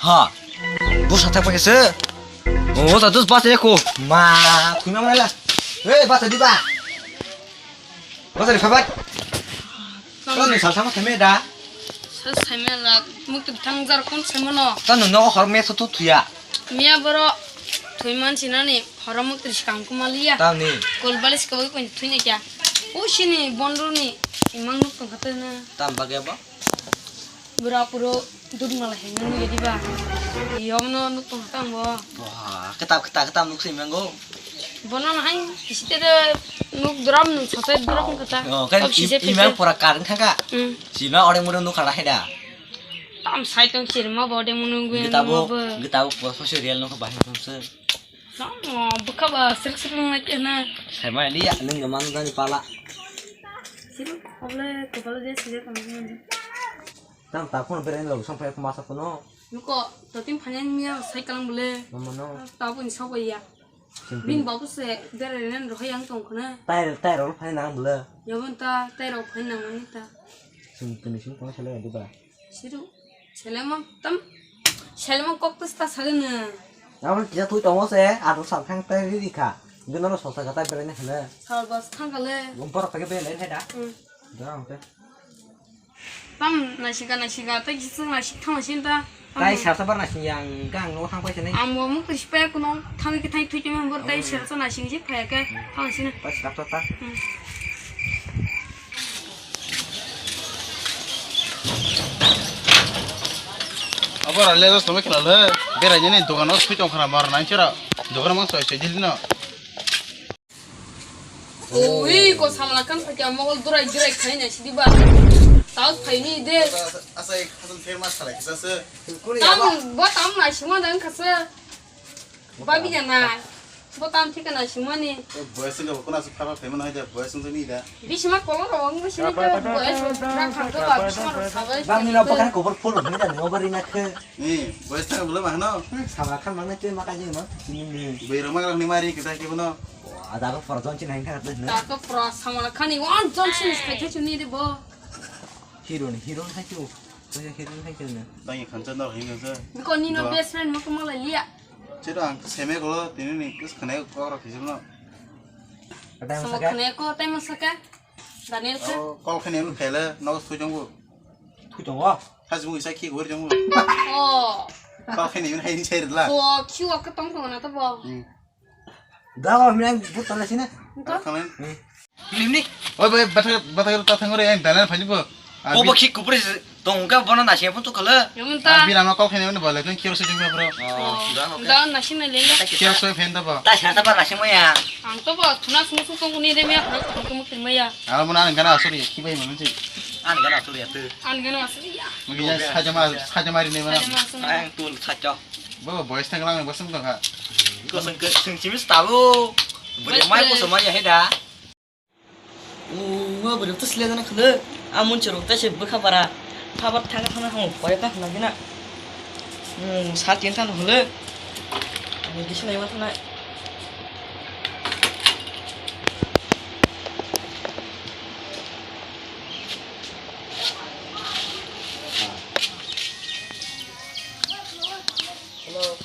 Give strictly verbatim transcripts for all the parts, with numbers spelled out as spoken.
Ha. Bo sa thak paikhe se. O ta dus bas eko. Ma, thwima mala. Hey, bas di ba. Bas di khabat. Tamo ni sal sama thame da. Sa saimela, muk tu thang jar kon saimono. Tamo no hor me so tu thuya. Miya boro thwiman sinani horo muk tu skang kumaliya. Tamni. Kol balis ko ko thwina kya. O sini bondro ni imang nuk tong khatna. Tam bagya ba. Bura puro dudung nala hengno nui diba. Yom no nuk tong tang bo. Wah, ketab ketab ketab nuk sui mango. Bono na hai kisite de nuk drum nuk sote drum kata. Oh, kan. Tok sije imang pura karang thangka. Hmm. Sima ore muro nuk kala heda. Tam sai tong sir ma bo de munu gwe. Gitabo, gitabo pura sosial real nuk bahai tong se. Tamo bwkha ba srik srik wng nai khe na. Saimai liya, nwng no mano jani pala. Siro, oble kopalo je sire tong nai. Tam ta phone berai lo, sang phai masa phone. Nuko, totin phanya miya sai kalang bole. Mama no. Ta boni sabo ya. Bin babu se berai ren rohai yang tong khna. Tai, tai rol phai nang bole. Yabon ta, tai rol phai nang mani ta. Sing tuni sing phone sale di ba. Siru, selemo tam, selemo kok tus ta sagene. Amo kisa thui tongo se, ado sal khang tai ri kha. Gino no sosa kata berai ne khale. Sal bas khang kale. Gum por ta ke berai ne da. Hmm. Da ang te. Tam naisika naisika, tai kisa naisik thang naisik ta. Tai sal ta bar naisik yang gang no thang pai se nai. Amo muk tus pe kuno thang ke thang thui thui bor tai sal ta naisik je phai ke thang naisik na. Tai sal ta ta. Hmm. Abo rale dos tome khela le. Berai ni dogan o sui tong khana mar nai chera. Dogan mang soi soi dil no. Ui, ko samla kan phai kya mogol durai durai khai na sidi ba. Tau phai ni de. Asa ek hasan fer mas khalai kisa se. Tam, bo tam na sima dan khasa. Babi jana. Bo tam thik na simani. Boys wngkha bo kuna su phapa phaima nai da, boys wngkha ni da. Bisma kolor wng sini ka boys rak khang ka ba bisma ro sabai. Bang ni no pakai kubur full ni da no bari na khe. Ni boys ta bula mahno. Sama khan mang na te ma ka ji no. Ni ni. Bai ro ma ni mari kita ke bono. Ada ko for zon chin hang kha na. Ta ko pro sama khani one zone chin khai khe chuni de bo. Hero ni, hero ni khai chu. Ko hero ni khai chu na. Bang khan cha no hing sa. Ko ni no best friend mo ko mala liya. Chero ang seme golo tini ni kus khane kok rok hisim no. Samo khane ko tai masaka. Daniel khe. Oh, kol khane no khele no sui jong bu. Thui tongo. Has bu isa khi gori jong bu. Oh. Kol khane no hai ni sai la. So khi wa ka tong tong na to bo. Hmm. Da wa mi ang bu tala sina. Ko? Kol khane. Hmm. Limni. Oi bai, bata bata ta thang ore ang dalan phani bo. Bo bo khik kupri tong ka bono na se phun to khala. Yamun ta. Abi rama kol khene ne bole tun kiro se jingma bro. Oh, da ho. Da na sina le. Kiro se phen da bo. Ta sa ta ba na se maya. Ang to bo thuna sung sung tong ni de maya khang khang to mukti maya. Aro mona ang gana asuri ki bai mama ji. Ang gana asuri ya tu. Ang gana asuri ya. Magi ya saja ma saja mari ne mana. Ang tul saja. Bo boys tang lang bo sung tong ha. Ko sung ke sung chimis tabu. Bole mai ko so maya he da. Uma bwrwi tw sle jana khwlwk. A munchurok tei se bwkha bara. Phabar thangna thangna hwnwi pore ta hwnna gina. Sa tin thangna hwnlwk. Ani bisinai ma thanai. Hello.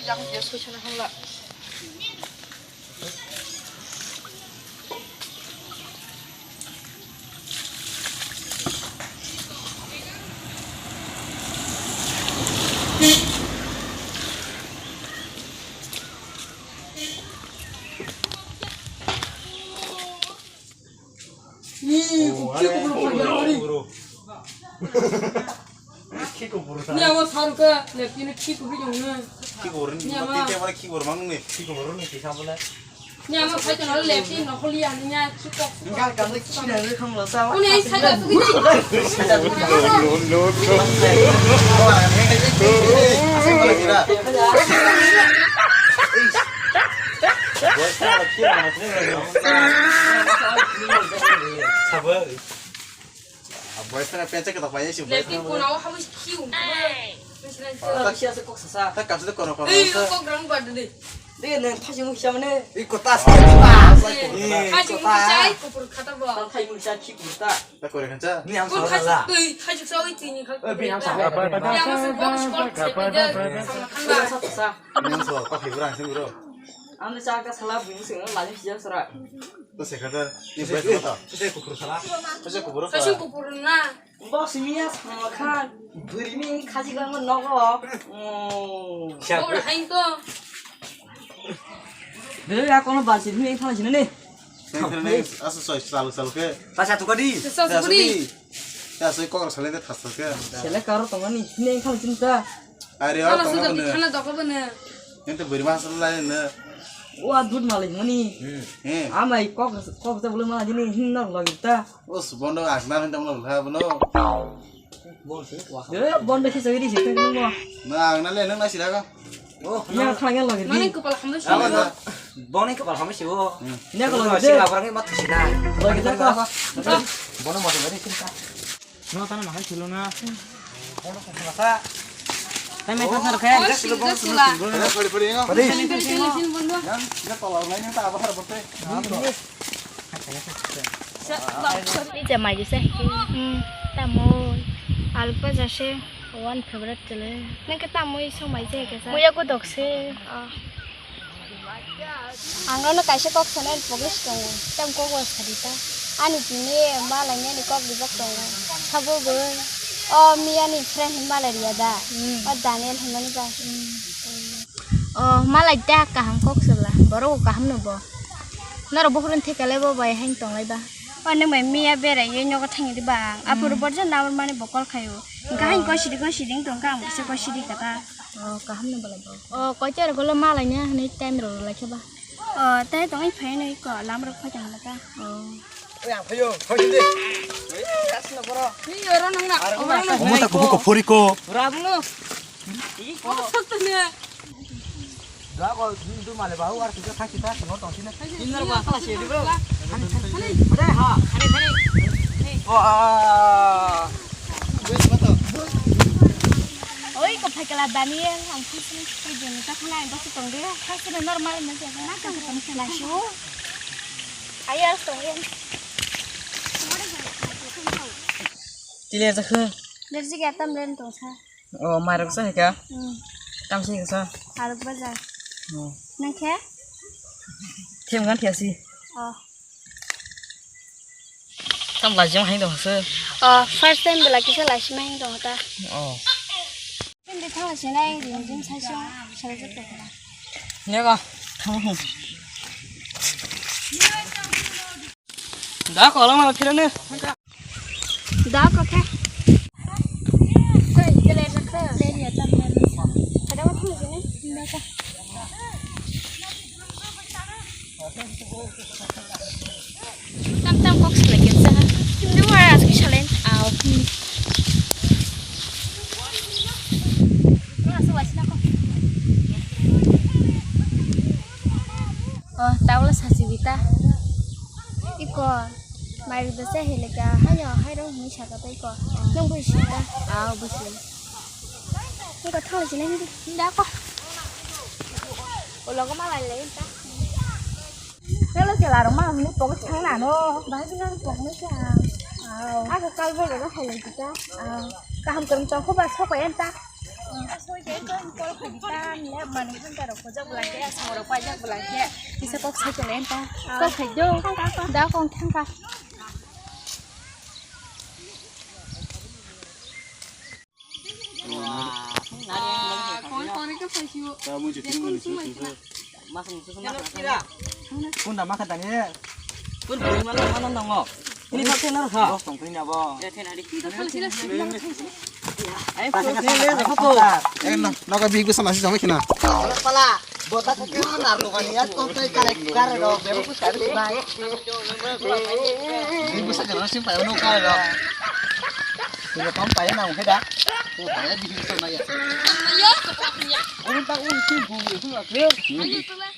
Yang dia soi sana hangla. Ni, oh, kiko are, bro, bro, bro. Kiko bro ta. Ni amo saruka, lepti ni kiko bro jong na. Kiko bro ni, ni ama. Mati te mane kiko bro mang ni. Kiko bro ni kisa bole. Ni amo sai to na lepti no holi ani nya kiko. Enggak, kamu kira ni kamu lo sa. Uni ai sai to tu gini. No, no, no. Asal bole kira. Sabo. Boys na pecha kita paya si boys. Lekin kuna wa hamu kiu. Bisa se kok sasa. Ta kapsa kono kono. Eh, kok rang bad de. Tei nang thaising muksa mane. Iko ta sa. Thaising muksa, iko pur khata bo. Thaising muksa, khi pur ta. Ta kore khancha. Ni ang sa la. Thaising sa oi tini khak. Eh, bini ang sa. Ya, mas box call se pide. Sa. Ni ang sa, pa khibra ang sing bro. Ang sa ka sala bu sing la ni sijak sara. To se khata. Ni bai ta. Se kupur sala. Se kupur. Se kupur na. Bo simi ya sama khan. Buri mi khaji gang nogo. Hmm. Siap. Bor hain to. Dere ya kono bansi ni phala sini ni. Asa soi salu salu ke. Tasa tukadi. Tasa tukadi. Ya soi kok salu de thas thas ke. Sele karo tongani ni phala sini ta. Are o tongani. Khana dokobene. Ente buri ma salu lai ne. Wa dud malai mani. Hmm. Amai kok kok ta bulu ma jini hin nok lagi ta. Os bondo agna hinta mula bula bono. Eh, bondo khe chagiri si tang mo. Na agna le nang na sira ka. Oh, ya khang ya lagi. Mani kopal hamdo si. Boni kopal hamdo si o. Ina ko lagi de. Sira barang ma thisi na. Lagi de ka. Bono mo de sin ka. No tana mahal chilo na. Bono kopal sa. Tame thasar khe. Pori pori no. Pori. Sin sin sin bondo. Yang ya pala nai ni ta bahar bote. Ni jamai di se. Hmm. Tamoi. Alpa jase. One favorite tele. Nang ke tamoi somai je ke sa. Muya ko dok se. Ah. Ang no kaisa kok sana pogis tongo. Tam kok was khadi ta. Ani tini malai ni kok di bak tongo. Sabo bo. O mi ani friend malai riya da. Hmm. O Daniel himani ba. Hmm. Oh, malai da kaham kok sala. Borok kaham no bo. Naro bohrun thekale bo bai hain tonglai ba. Oh, nang bai miya berai ye nyogo thangni di bang. Apuru borja namar mani bokol khayo. Engka hain koi sidi koi sidi tong ka ang se koi sidi kata. Oh, kaham no bala bo. Oh, koi char golo malai nya hani time ro lai khe ba. Oh, tai tong i phai no iko lam ro khoi tong ka. Oh. Oi, ang phayo, phai de. Oi, asno boro. Ni oro nang na. Omo ta kubu ko phori ko. Rabu no. Ih, kok sotne. Da ko du male bahu ar kita thaki ta sengor tong sini. Inner ba kala se bro. Ani, ani. Ada ha. Ani, ani. Oh, ah. Oi, ko phai kala Daniel, ang sini sini jeng ta khna ang dosi tong de. Khasina normal ma jaga na ka tong sini shu. Ayar tong. Tile jakhe. Derji ke tam ren tong sa. Oh, mairok sa hika? Hmm. Tam si hika sa? Haruk baja. Oh. Nang khe? Them gan thia si. Oh. Tam lajim hain dong se. Oh, first time bela kisa lajim hain dong ta. Oh. Hindi thang si nai ring jim sa so. Sala jep ta. Ne ga. Da ko lang ma phira ne. Da ko khe. Koi, kele na khe. Kele ya tam na. Ada wa thang jene. Da ka. Tam tam kok selai khe sa. Hindi wa as ki salen. Au. Asa wa sina ko. Oh, tawla sasi bita. Iko, mai bita se heleka, hayo, hairo hini saka ta iko. Nang busi ta? Ah, busi. Iko thang sini hindi. Hindi ako. Ulo ko malai lai ta. Hello, sila roma hini pokok thang na no. Bahai sini pokok ni sa. Au. Ako kalbo lo hai lai kita. Au. Kaham kerem tong ko ba sok ko enta. Soi de ko kol khai ta, le mani hanta ro ko jok lai ke, sa ro pa jok lai ke. Kisa kok sai ke len ta. Kok khai do. Da kong thang ka. Kung da ma kha tani? Kung bui ma la ma nang ngo. Ini pakai nar ha. Bos tong tini abo. Eh, no, no, kau bihik bisa nasi sama kena. Pala, bota kaki mana lo kan ya, kau tu kare kare lo, bebo kus kare bai. Bihik bisa kena nasi pai no kare lo. Sila pam pai na udah dah. Tuh pai bihik bisa na ya. Ayo, kepala punya. Urun tak urun sih bumi itu lah. Ayo, tuh lah.